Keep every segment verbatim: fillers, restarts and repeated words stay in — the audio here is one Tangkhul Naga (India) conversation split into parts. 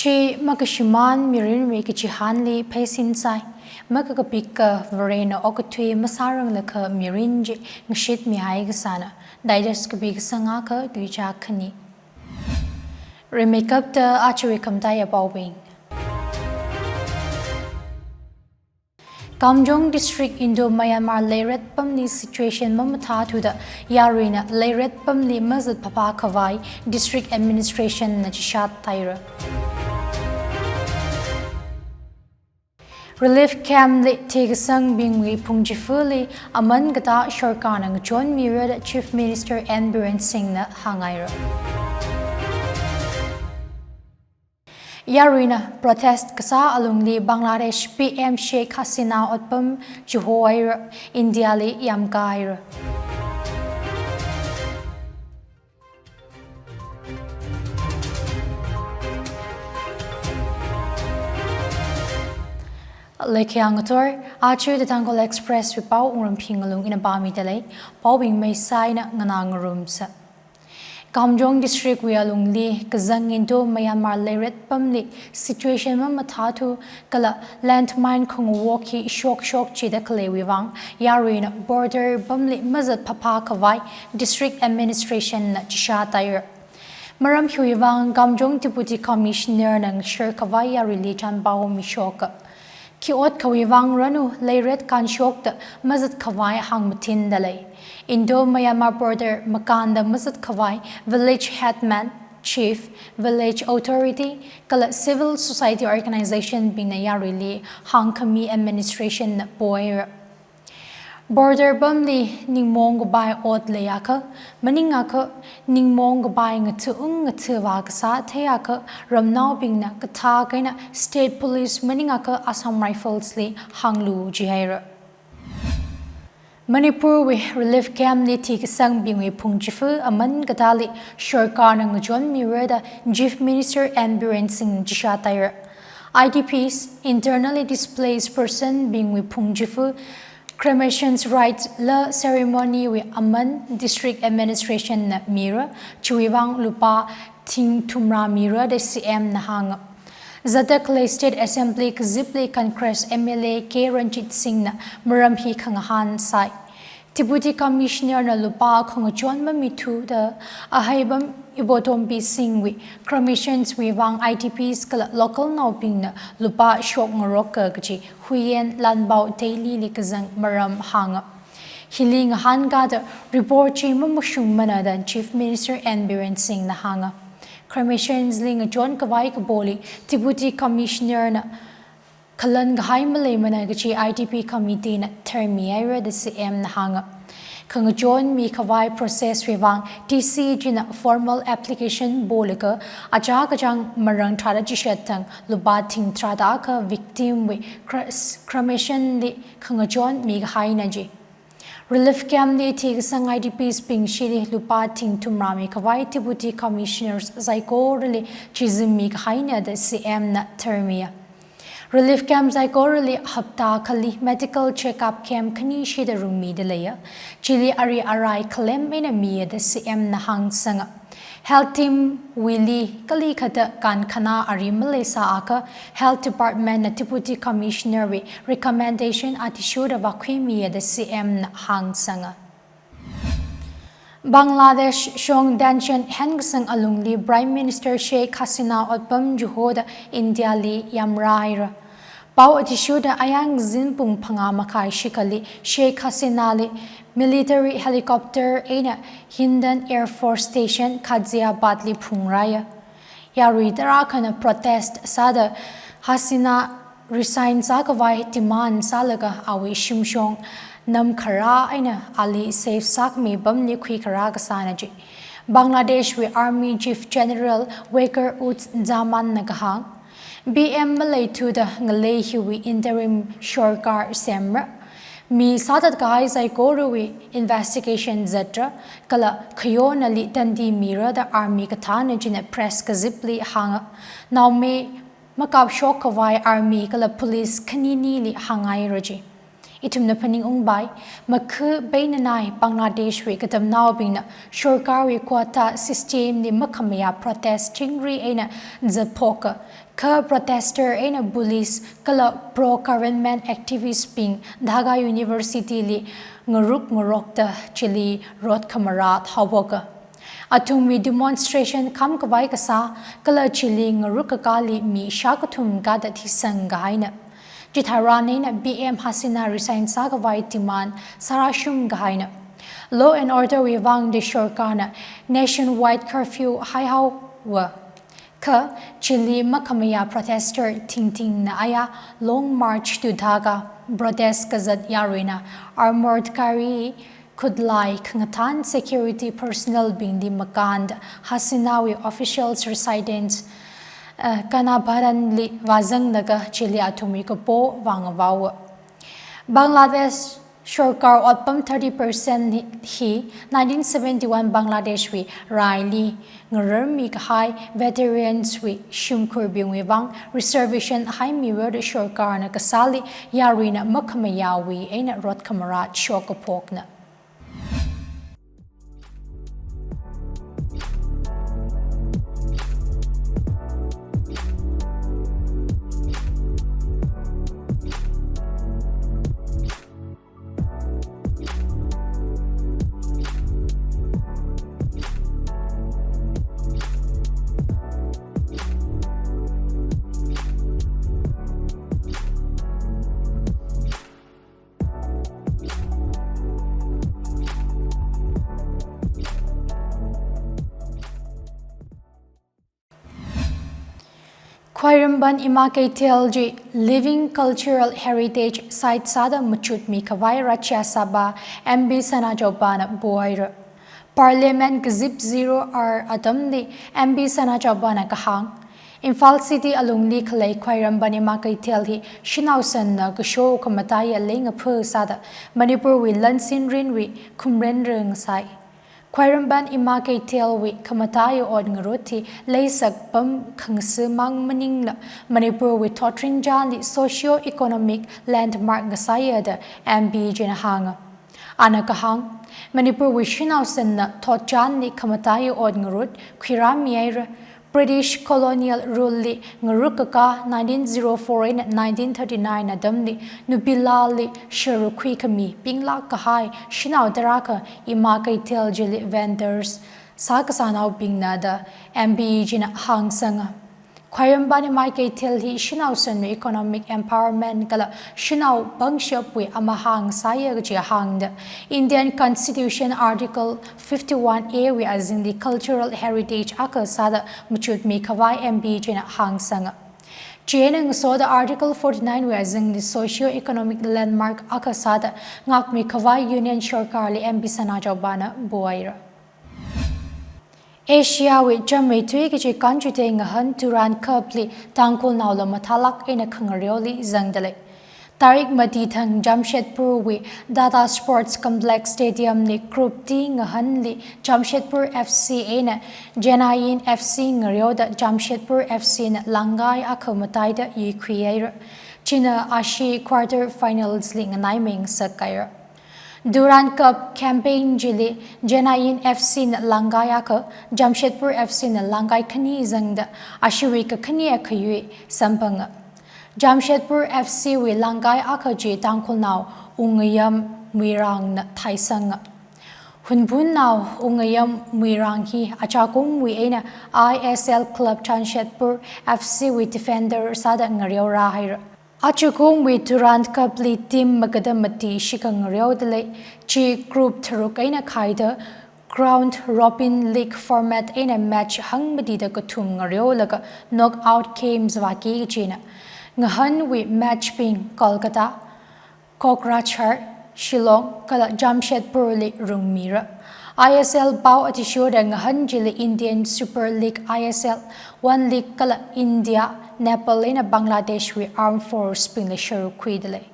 Chi makashimān mirinwui kachihānli pheisin sai, makakapik ka Varena okathui masāranglakha mirin chi ngashitmihai kasāna. Digest kapi kasang akha tuichā khani. Rimeikapta aruiwui khamataiya paobing. Kamjong District Indo-Myanmar Lairet pamli situation mamathāthuda yaruina Lairet pamli mazat phapha khavai District Administration na chishat taira. Relief camp li thikasangbingwui phungchifali aman katā sorkarna ngachonmira da Chief Minister N Biren Singh na hāngaira. Yaruina protest kasā alungli Bangladesh P M Sheikh Hasina otpam chihohaira, India li yamkahaira. Leikhiya ngathor, aruiwui The Tangkhul Express wui pao Wungramphi Ngalung ina pāmida lei, paobing meisaina nganā ngarumsa. Kamjong District wui alungli kazang Indo-Myanmar Lairet pamli situation mamathāthu kala landmine khangawok hi shokshok chida khaleiwui vang yaruina border pamli mazat phapha khavai District Administration na chishat taira. Maram hiwui vang Kamjong Deputy Commissioner na ngashar khavai yaruili chānpao mishoka. Khi ot khawui vang ranu Lairet kanshokta mazat khavai hāngmathinda lei. Indo-Myanmar border makānda mazat khavai village headman, chief, village authority, kala civil society organization bingna yaruili hāngkhami administration na poira. Border pamli ningmaong kapai ot leiakha, maningakha, ningmaong kapai ngathaung ngathava kasā theiakha, ramnaobingna kathak eina State Police maningakha Assam Rifles li hānglu jihaira. Manipur wui relief camp li thikasangbingwui phungchifa aman katāli sorkarna ngachonmira da Chief Minister N Biren Singh chishat taira. I D Ps, internally displaced person bingwui phungchifa, cremations rites la ceremony wui aman District Administration na mira, chiwui vang lupā thing thumra mira da C M na hānga. Zatak khalei State Assembly kazipli Congress M L A K Ranjit Singh na maram hi khangahān sai. Deputy Commissioner na lupā khangachon mamithuda aheipam Ibotompi Singh wui cremations wui vang I D Ps kala local naobingna lupā shokngaroka kaji Huiyin Lanpao Daily li kazang maram hānga. Hili ngahānkada report chi mamashungmana da Chief Minister N Biren Singh na hānga. Cremations li ngachon khavai kapoli Deputy Commissioner na khalan kahai maleimana kaji I D P committee na tharmihaira da C M na hānga. Khangachonmi khavai process wui vang D C china formal application polaga achā kachāng marang tharāda chishat thang lupā thing tharāda akha victim wui cre-, cremation li khangachonmi kahaina ji. Relief camp li thikasang I D Ps bing shili lupā thing thumra mikhavai Deputy Commissioners saikorali chizimmi kahaina da C M na tharmiya. Relief camp saikorali hapta akhali medical checkup camp khani shida rungmida leiya. Chili ari arai khalem eina miya da C M na hāngsanga. Health team wuili kalikhata kankhana ari maleisā akha Health Department na Deputy Commissioner wui recommendation athishurda vākhuimiya da C M na hāngsanga. Bangladesh shong tension henkasang alungli Prime Minister Sheikh Hasina otpam chihoda India li yamrāhaira. Pao athishurda ayāng zin pung phangā makhai shikhali Sheikh Hasina li military helicopter eina Hindon Air Force Station Ghaziabad li phungrāya. Yarui tarākhana protest sāda Hasina resign sākhavai demand sālaga awui shimshong namkharā eina ali safe sākhami pamli khuikharā kasāna ji. Bangladesh wui Army Chief General Waqar-uz-Zaman na kahāng, P M maleithuda ngalei hiwui interim sorkar semra. Mi sāthat kahai saikorawui investigation zatra, kala khayonali tandi mira da army kathāna china press kazipli hānga. Naomi makapshok khavai army kala police khaninili hāngngaira ji. Ithumna phaningungpai, makhu peinanai Bangladesh wui katamnaobingna sorkarwui quota system li makhamayā protest chingri eina zatphoka, kha protester eina police kala pro-government activist bing Dhaka University li ngaruk ngarokta chili rot khamarā haoka. Athumwui demonstration khamkhavai kasā kala chili ngaruk kakāli mi shākathum kāda thisang kahaina. Chitharan eina P M Hasina resign sākhavai demand sārāshum kahaina. Law and order wui vang da sorkarna nationwide curfew haihaowa. Kha chili makhamayā protester thingthingna aya Long March to Dhaka protest kazat yaruina armored gari, khutlai khangathan security personnel bingli makānda Hasinawui officials residence, eh, Ganabhavan li vāzanglaga chili athumwui kapo vāngavaowa. Bangladesh sorkar otpam thirty percent hi nineteen seventy-one Bangladesh wui raili ngararmi kahai veterans wui shimkhurbingwui vang reservation haimiwui sorkarna kasāli yaruina makhamayāwui eina rot khamarā shok kaphokna. Khwairumban Ima Keithel chi Living Cultural Heritage Site sāda machutmi khavai Rajya Sabha M P Sanajaobana pohaira. Parliament kazip zero hour atamli M P Sanajaobana kahāng, Imphal City alungli khalei Khwairumban Ima Keithel hi shanao sanna kasho khamataiya leingaphā sāda Manipurwui lansin rinwui khumren ring sai. Khwairumban Ima Keithelwui khamataiya ot ngarut hi leisak pam khangasumang maningla Manipurwui thotrin chānli socio-economic landmark ngasaiya da M P china hānga. Ana kahāng, Manipurwui shanao sanna thot chānli khamataiya ot ngarut khuirāmi haira, British colonial rule li ngaruk kakā nineteen zero four eina nineteen thirty-nine atamli Nupi Lal li sharuk khuikhami pinglāk kahai shanao tarākha Ima Keithel chili vendors sākasānaobingna da M P china hāngsanga. Khwairumban Ima Keithel hi shanao sanwui economic empowerment kala shanao pangshapwui amahāng sāya kaji hāngda Indian Constitution Article fifty-one A wui azingli cultural heritage akha sāda machutmi khavai M P china hāngsanga. Chieina ngasoda Article forty-nine wui azingli socio-economic landmark akha sāda ngākmi khavai Union Sorkarli M P Sanajaobana pohaira. Asiawui chameithui kachi kanchute ngahān Durand Cup li Tangkhulnaola mathālāk eina khangareoli zangdalei. Tarik mati thang Jamshedpurwui Tata Sports Complex Stadium li Group D ngahānli Jamshedpur F C eina Chennaiyin F C ngareoda Jamshedpur F C na langkai akha mataida yuikhui haira. China ashi quarter finals li nganaimengsakhaira. Durand Cup campaign chili Chennaiyin F C na langkai akha, Jamshedpur F C na langkai khani zangda ashiwui kakhani akhayui samphanga. Jamshedpur F C wui langkai akha chi Tangkhulnao Wungayam Muirangna thaisanga. Hunphunnao Wungayam Muirang hi achakumwui eina I S L club Jamshedpur F C wui defender sāda ngareorāhaira. Achakumwui Durand Cup li team magada mati shikha ngareodalei, chi group tharuk eina khaida round robin league format eina match hangmatida kathum ngareolaga knockout games vāki kachina. Ngahānwui match bing Kolkata, Kokrajhar, Shillong kala Jamshedpurli rungmira. I S L pao athishurda ngahān chili Indian Super League I S L, One League kala India, Nepal eina Bangladesh wui armed force bingla sharuk khuidalei.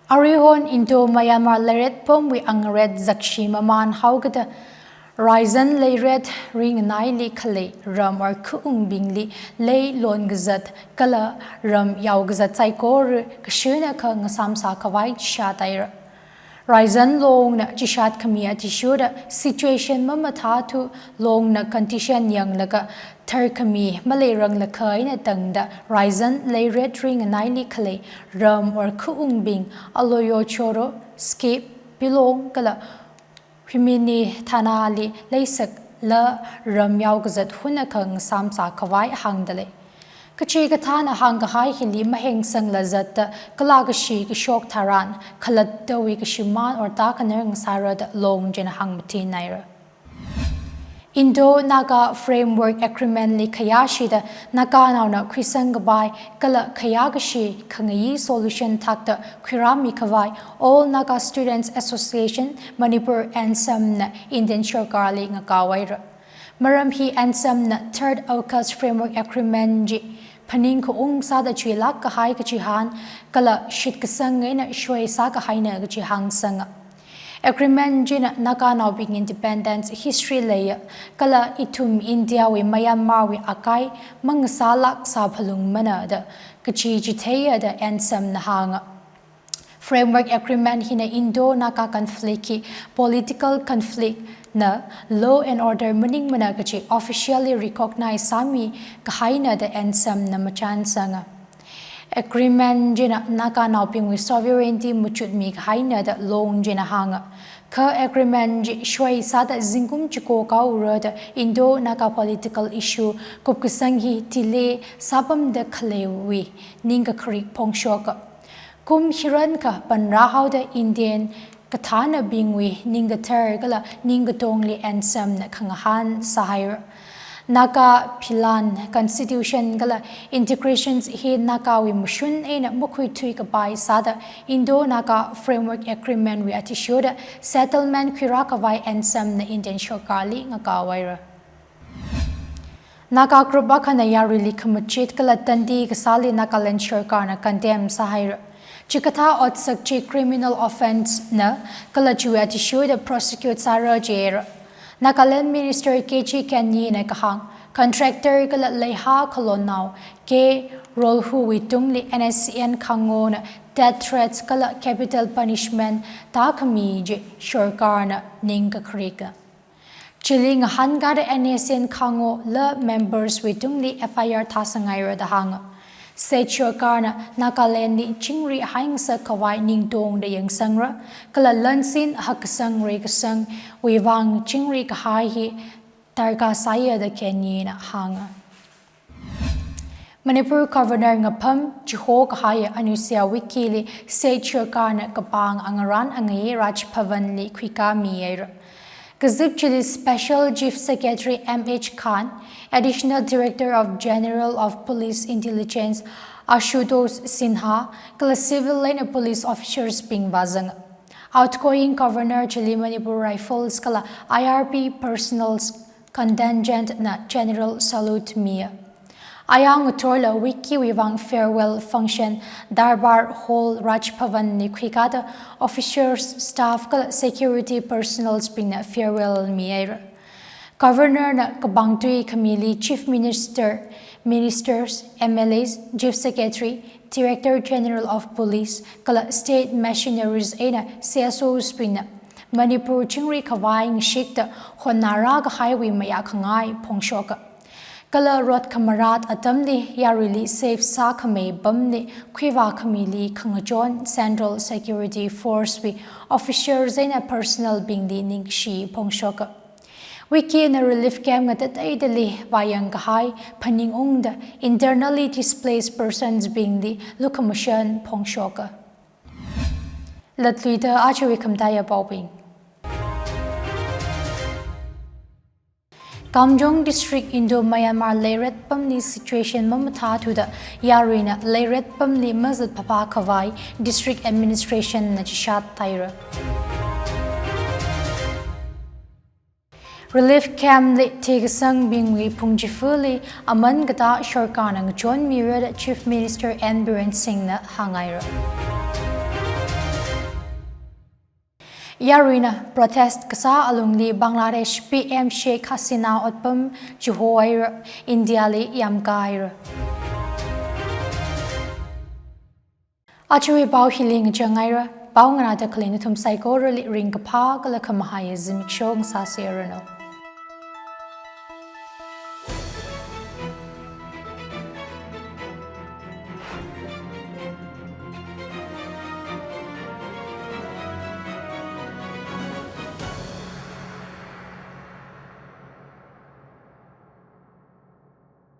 Aruihon Indo-Myanmar lairet pamwui angaret zakshi maman haokada Raizan leiret ringanaili khalei ram or khaungbingli lei lonkazat kala ram yaokazat saikora kashunakha ngasamsā khavai chishat haira. Raizan longna chishat khami athishurda situation mamathāthu longna condition yanglaga tharkhami maleiranglakha eina tangda Raizan leiret ringanaili khalei ram or khaungbing Aloyo Choro, Skip, Pilong kala Huimini thanali leisakla ram yaokazat hunakha ngasamsā khavai hāngdalei. Kachikathāna hāngkahai hili mahengsangla zatda kala kashi kashok tharan khalattawui kashimān or tākhanar ngasārada long china hāngmatinhaira. Indo-Naga Framework Agreement li khayāshida Naganaona khuisangkapai kala khayākashi khangayi solution thakta khuirāmi khavai All Naga Students Association Manipur, ANSAM na Indian sarkarli ngakao haira. Maram hi ANSAM na Third AUKUS Framework Agreement chi phaning khaung sāda chuilāk kahai kachihān kala shitkasang eina shuisā kahaina kachi hāngsanga. Agreement china Naganaobing independence history leiya kala ithum India wui Myanmar wui akai mangasālāk sāphalungmana da kachi chitheiya da ANSAM na hānga. Framework Agreement hina Indo-Naga conflict hi political conflict na law and order maningmana kachi officially recognize sāmi kahaina da ANSAM na machānsanga. Agreement china Naganaobingwui sovereignty machutmi kahaina da long china hānga. Kha agreement chi shuisāda zingkum chiko kahaora da Indo-Naga political issue kupkasang hi delay sāpamda khaleiwui ningkakharik phongshoka. Kum hirankha panrāhaoda Indian kathānabingwui ningkathar kala ningkatongli ANSAM na khangahān sāhaira. Naga philan, constitution kala integrations hi Nagawui mashun eina makhuithui kapai sāda Indo-Naga Framework Agreement wui athishurda settlement khuirā khavai ANSAM na Indian sarkarli ngakao haira. Naga group akhana yaruili khamachit kala tandi kasāli Nagaland sarkarna condemn sāhaira. Chikathā otsak chi criminal offence na kala chiwui athishurda prosecute sāra jihaira. Nagaland Minister K G Kenyi na kahāng, contractor kala leihā khalonao K Rolhu wui tungli N S C N Khango na death threats kala capital punishment tākhami chi sarkarna ningkakharika. Chili ngahānkada N S C N Khango la members wui tungli F I R thāsanghaira da hānga. State sarkarna Nagalandli chingri haingasak khavai ningtongda yangsangra, kala lansin hakkasang reikasangwui vang chingri kahai hi darkar sāya da Kenyi na hānga. Manipur Governor ngapham chiho kahaiya Anusuiya Uikey li State sarkarna kapāng angarān angai Raj Bhavan li khuikāmihaira. Kazip chili Special Chief Secretary M H Khan, Additional Director of General of Police Intelligence Ashutosh Sinha, kala civil eina police officers bing vāzanga. Outgoing Governor chili Manipur Rifles kala I R B personnels contingent na general salute miya. Ayang ngathorla Uikey wui vang farewell function Darbar Hall Raj Bhavan li khuikāda officers, staff kala security personnels bingna farewell mihaira. Governor na kapāng tui khamili Chief Minister, Ministers, M L As, Chief Secretary, Director General of Police kala State Machineries eina C S Os bingna Manipur chingri khavai ngashikta hotnarā kahaiwui mayā khangai phongshoka. Kala rot khamarat atamli yaruili safe sākhamei pamli khuivā khamili khangachon Central Security Force wui officers eina personnel bingli ningshi phongshoka. Uikey na relief camp ngatateidali vāyang kahai phaningungda internally displaced persons bingli lukhamashan phongshoka. Latluida ajawui khamataiya paobing. Kamjong District Indo-Myanmar leiret pamli situation mamathāthuda yaruina leiret pamli mazat phapha khavai District Administration na chishat haira. Relief camp li thikasangbingwui phungchifali aman katā sarkarna ngachonmira da Chief Minister N Biren Singh na hānghaira. Yaruina protest kasā alungli Bangladesh P M Sheikh Hasina otpam chihohaira, India li yamkahaira. Ajawui pao hili ngachang haira. Pao nganāda khalei nathum saikorali ringkaphā kala khamahaiya zimiksho ngasāseranu.